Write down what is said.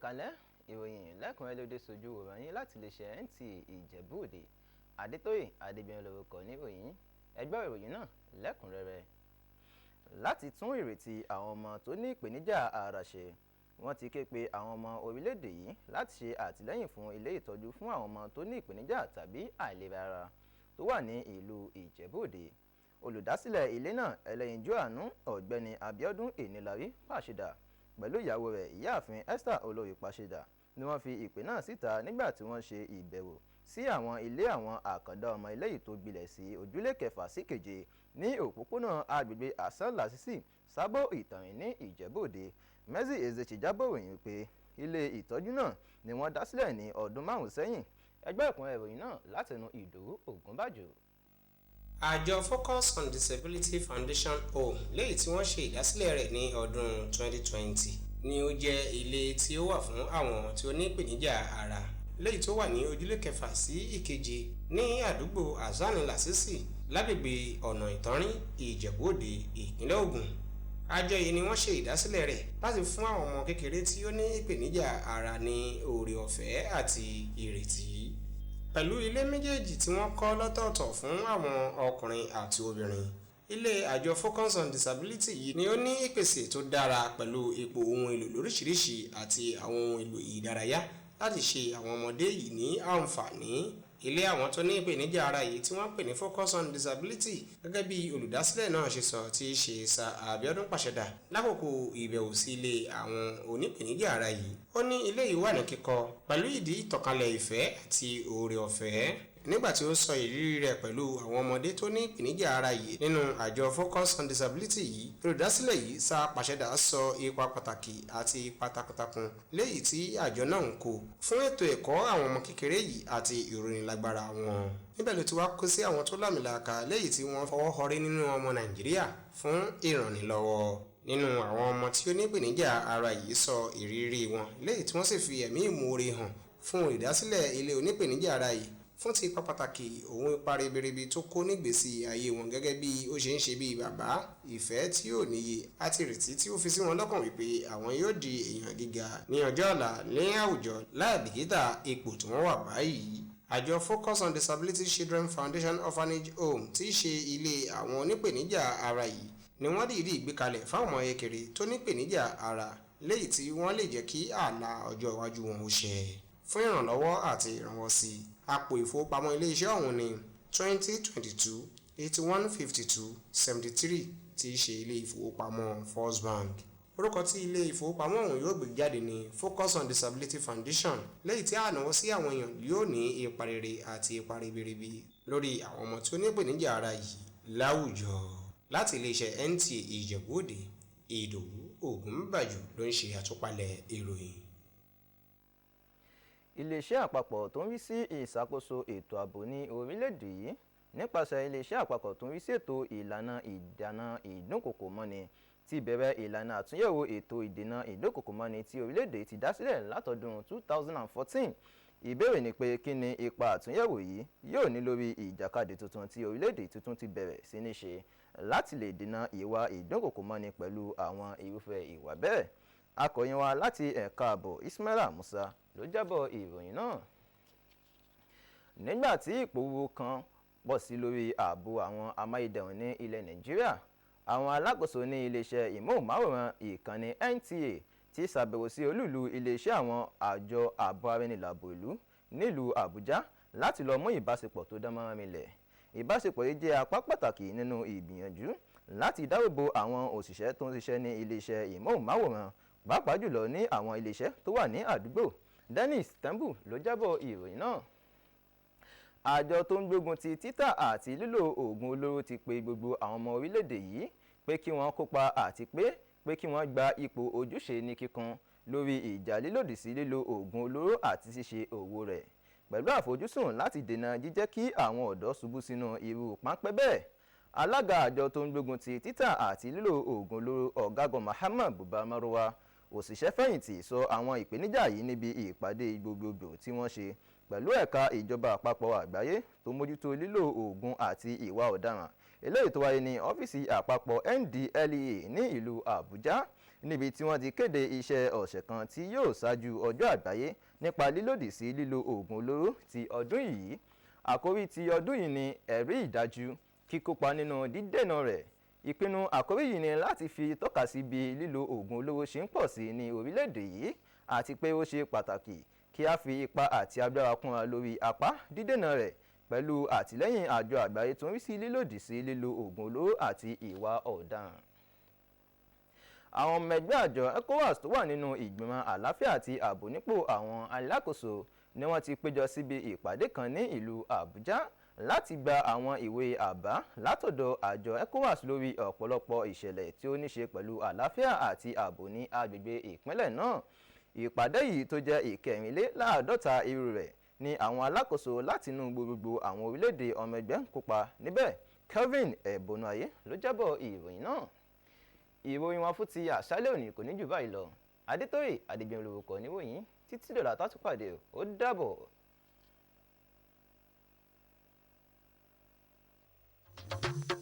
Ẹ̀kálẹ́. Ìròyìn lẹ́kùnrẹ́rẹ́ ló dé sójú wòran yín láti iléeṣẹ́ NTA Ìjẹ̀bú Òde. Adétóyè Adébíyàn lórúkọ níròyìn. Ẹ gbọ́ ìròyìn náà lẹ́kùnrẹ́rẹ́. Láti tún ìrètí àwọn ọmọ tó ní ìpèníjà ara ṣe, wọ́n ti ké pe àwọn ọmọ orílẹ̀-èdè yìí láti ṣe àtìlẹ́yìn fún ilé ìtọ́jú fún àwọn ọmọ tó ní ìpèníjà tàbí àìlera ara tó wà ní ìlú Ìjẹ̀bú Òde. Olùdásílẹ̀ ilé náà, ẹlẹ́yinjú àánú Ọ̀gbẹ́ni Abíọ́dún Ìnílárí Pàṣídà, pẹ̀lú ìyàwó rẹ̀, Ìyáàfin Esther Olórí Pàṣídà, ni wọ́n fi ìpè náà síta nígbà tí wọ́n ṣe ìbẹ̀wò sí àwọn ilé àwọn àkàndá ọmọ eléyìí tó gbilẹ̀ sí ojúlé kẹfà sí keje ní òpópónà agbègbè Hasan Lasisi, Sábó Ìtànrìn ní Ìjẹ̀bú Òde. Mercy Ezechi jábọ̀ ròyìn pé ilé ìtọ́jú náà ni wọ́n dá sílẹ̀ ní ọdún 5 sẹ́yìn. Ẹ gbọ́ ẹ̀kúnrẹ́rẹ́ ìròyìn náà látẹnu Ìdòwú Ògúnbàjò. Àjọ Focus on Disability Foundation Home, léyìí tí wọ́n ṣe ìdásílẹ̀ rẹ̀ ní ọdún 2020, ni ó jẹ́ ilé tí ó wà fún àwọn tí ó ní ìpèníjà ara, léyìí tó wà ní ojúlé kẹfà sí ìkeje ní àdúgbò Hasan Lasisi, lágbègbè ọ̀nà Ìtànrín, Ìjẹ̀bú Òde, ìpínlẹ̀ Ògùn. Àjọ yìí ni wọ́n ṣe ìdásílẹ̀ rẹ̀ láti fún àwọn ọmọ kékeré tí ó ní ìpèníjà ara ní oore ọ̀fẹ́ àti ìrètí, pẹ̀lú ilé méjèèjì tí wọ́n kọ́ lọ́tọ̀ọ̀tọ̀ fún àwọn ọkùnrin àti obìnrin. Ilé àjọ Focus on Disability yìí ni ó ní ìpèsè tó dára pẹ̀lú ipò ohun èlò lóríṣiríṣi àti àwọn ohun èlò ìdárayá láti ṣe àwọn ọmọdé yìí ní àǹfààní. Ilé àwọn tó ní ìpèníjà ara yìí tí wọ́n pè ní Focus on Disability, gẹ́gẹ́ bí olùdásílẹ̀ náà ṣe sọ, tí í ṣe Sir Abiodun Pàṣẹdà, lákòókò ìbẹ̀wò sí ilé àwọn onípèníjà ara yìí, ó ní ilé yìí wà ní kíkọ́ pẹ̀lú ìdí ìtànkálẹ̀ ìfẹ́ àti oore ọ̀fẹ́. Nígbà tí ó sọ ìrírí rẹ̀ pẹ̀lú àwọn ọmọdé tó ní ìpèníjà ara yìí nínú àjọ Focus on Disability yìí, olùdásílẹ̀ yìí, Sir Pàṣẹdà, sọ ipa pàtàkì àti ipa takuntakun léyìí tí àjọ náà ń kó fún ètò ẹ̀kọ́ àwọn ọmọ kékeré yìí àti ìrónilágbára wọn. Níbẹ̀ ló ti wá kó sí àwọn tó lámìlaka léyìí tí wọ́n fọwọ́ họrí nínú ọmọ Nàìjíríà fún ìrànlọ́wọ́ nínú àwọn ọmọ tí ó ní ìpèníjà ara yìí, sọ ìrírí wọn léyìí tí wọ́n sì fi ẹ̀mí ìmoore hàn fún olùdásílẹ̀ ilé onípèníjà ara yìí fún ti ipa pàtàkì òun ipa ribiribi tó kó nígbésí ayé wọn, gẹ́gẹ́ bí ó ṣe ń ṣe bí bàbá, ìfẹ́ tí ò níye àti ìrètí tí ó fi sí wọn lọ́kàn wípé àwọn yóò di èèyàn gíga ní ọjọ́ ọ̀la ní àwùjọ láì bìkítà ipò tí wọ́n wà báyìí. Àjọ Focus on Disability Children Foundation Orphanage Home, tí í ṣe ilé àwọn onípèníjà ara yìí, ni wọ́n dìídì gbé kalẹ̀ fáwọn ọmọ kékeré tó nípèníjà ara, léyìí tí wọ́n lè jẹ́ kí àlá ọjọ́ iwájú wọn ó ṣẹ. Fún ìrànlọ́wọ́ àti ìrànwọ́ sí i, àpò ìfowópamọ́ iléeṣẹ́ ọ̀hún ní 2022815273, tí í ṣe ilé ìfowópamọ́ First Bank. Orúkọ tí ilé ìfowópamọ́ ọ̀hún yóò gbé jáde ní Focus on Disability Foundation, léyìí tí ànáwó sí àwọn èèyàn yóò ní ipa rere àti ipa ribiribi lórí àwọn ọmọ tí ó ní ìpèníjà ara yìí láwùjọ. Láti iléeṣẹ́ NTA Ìjẹ̀bú Òde, Ìdòwú Ògúnbàjò ló ń ṣe àtúpalẹ̀ ìròyìn. Iléeṣẹ́ àpapọ̀ tó ń rí sí ìṣàkóso ètò ààbò ní orílẹ̀-èdè yìí, nípasẹ̀ iléeṣẹ́ àpapọ̀ tó ń rí sí ètò ìlànà ìdènà ìdúnkòokò mọ́ni, ti bẹ̀rẹ̀ ìlànà àtúnyẹ̀wò ètò ìdènà ìdúnkòokò mọ́ni tí orílẹ̀-èdè ti dá sílẹ̀ látọdún 2014. Ìbéèrè ni pé, kí ni ipa àtúnyẹ̀wò yìí yóò ní lórí ìjàkadì tuntun tí orílẹ̀-èdè tuntun ti bẹ̀rẹ̀ sí ní ṣe láti lè dènà ìwà ìdúnkòokò mọ́ni pẹ̀lú àwọn irúfẹ́ ìwà bẹ́ẹ̀? Akọ̀ròyìn wa láti ẹ̀ka ààbò, Ismaila Musa, ló jábọ̀ ìròyìn náà. Nígbà tí ìpòrúurú ọkàn pọ̀ sí lórí ààbò àwọn amáyédẹrùn ní ilẹ̀ Nàìjíríà, àwọn alákòóso ní iléeṣẹ́ ìmóhùnmáwòrán ìkànnì NTA ti ṣàbẹ̀wò sí olúìlú iléeṣẹ́ àwọn àjọ ààbò ara ẹni láàbò ìlú nílùú Àbújá láti lọ mú ìbáṣepọ̀ tó dán mọ́rán rinlẹ̀. Ìbáṣepọ̀ yìí jẹ́ apá pàtàkì nínú ìgbìyànjú láti dáàbò àwọn òṣìṣẹ́ tó ń ṣiṣẹ́ ní iléeṣẹ́ ìmóhùnmáwòrán, pàápàá jùlọ ní àwọn iléeṣẹ́ tó wà ní àdúgbò. Dennis Tembu ló jábọ̀ ìròyìn náà. Àjọ tó ń gbógun ti títà àti lílo oògùn olóró ti pe gbogbo àwọn ọmọ orílẹ̀-èdè yìí pé kí wọ́n kópa àti pé kí wọ́n gba ipò ojúṣe ní kíkún lórí ìjà lílòdì sí lílo oògùn olóró àti ṣíṣe òwò rẹ̀, pẹ̀lú àfojúsùn láti dènà jíjẹ́ kí àwọn ọ̀dọ́ ṣubú sínú irú páńpẹ́ bẹ́ẹ̀. Alága àjọ tó ń gbógun ti títà àti lílo oògùn olóró, Ọ̀gágun Muhammad Buba Marwa, òṣìṣẹ́ fẹ̀yìntì, sọ àwọn ìpèníjà yìí níbi ìpàdé gbogbogbò tí wọ́n ṣe pẹ̀lú ẹ̀ka ìjọba àpapọ̀ àgbáyé tó mójútó lílo oògùn àti ìwà ọ̀daràn. Eléyìí tó wáyé ní ọ́fíìsì àpapọ̀ NDLEA ní ìlú Àbújá, níbi tí wọ́n ti kéde iṣẹ́ ọ̀sẹ̀ kan tí yóò ṣáájú Ọjọ́ Àgbáyé nípa Lílòdì sí Lílo Oògùn Olóró ti ọdún yìí. Àkórí ti ọdún yìí ni "Ẹ̀rí ìdájú: Kíkópa nínú dídènà rẹ̀". Ìpinnu àkórí yìí ni láti fi tọ́ka sí bí lílo oògùn olóró ṣe ń pọ̀ sí ní orílẹ̀-èdè yìí, àti pé ó ṣe pàtàkì kí a fi ipá àti agbára kúnra lórí apá dídènà rẹ̀, pẹ̀lú àtìlẹ́yìn Àjọ Àgbáyé tó ń rí sí lílòdì sí lílo oògùn olóró àti ìwà ọ̀daràn. Àwọn ọmọ ẹgbẹ́ àjọ ECOWAS tó wà nínú Ìgbìmọ̀ Àlàáfíà àti Ààbò nípò àwọn alákòóso ni wọ́n ti péjọ síbi ìpàdé kan ní ìlú Àbújá láti gba àwọn ìwé àbá látọ̀dọ̀ àjọ ECOWAS lórí ọ̀pọ̀lọpọ̀ ìṣẹ̀lẹ̀ tí ó ní ṣe pẹ̀lú àlàáfíà àti ààbò ní agbègbè ìpínlẹ̀ náà. Ìpàdé yìí, tó jẹ́ ìkẹrìnléláàádọ́ta irú rẹ̀, ni àwọn alákòóso látinú gbogbo àwọn orílẹ̀-èdè ọmọ ẹgbẹ́ ń kópa níbẹ̀. Kelvin Ẹ̀bọ̀núayé ló jábọ̀ ìròyìn náà. Ìròyìn wọn fún ti àṣálẹ́ òní kò ní jù báyìí lọ. Adétóyè Adégbèmí lórúkọ oníròyìn. Títí dọ̀là tá tún pàdé, ó dàbọ̀. Thank you.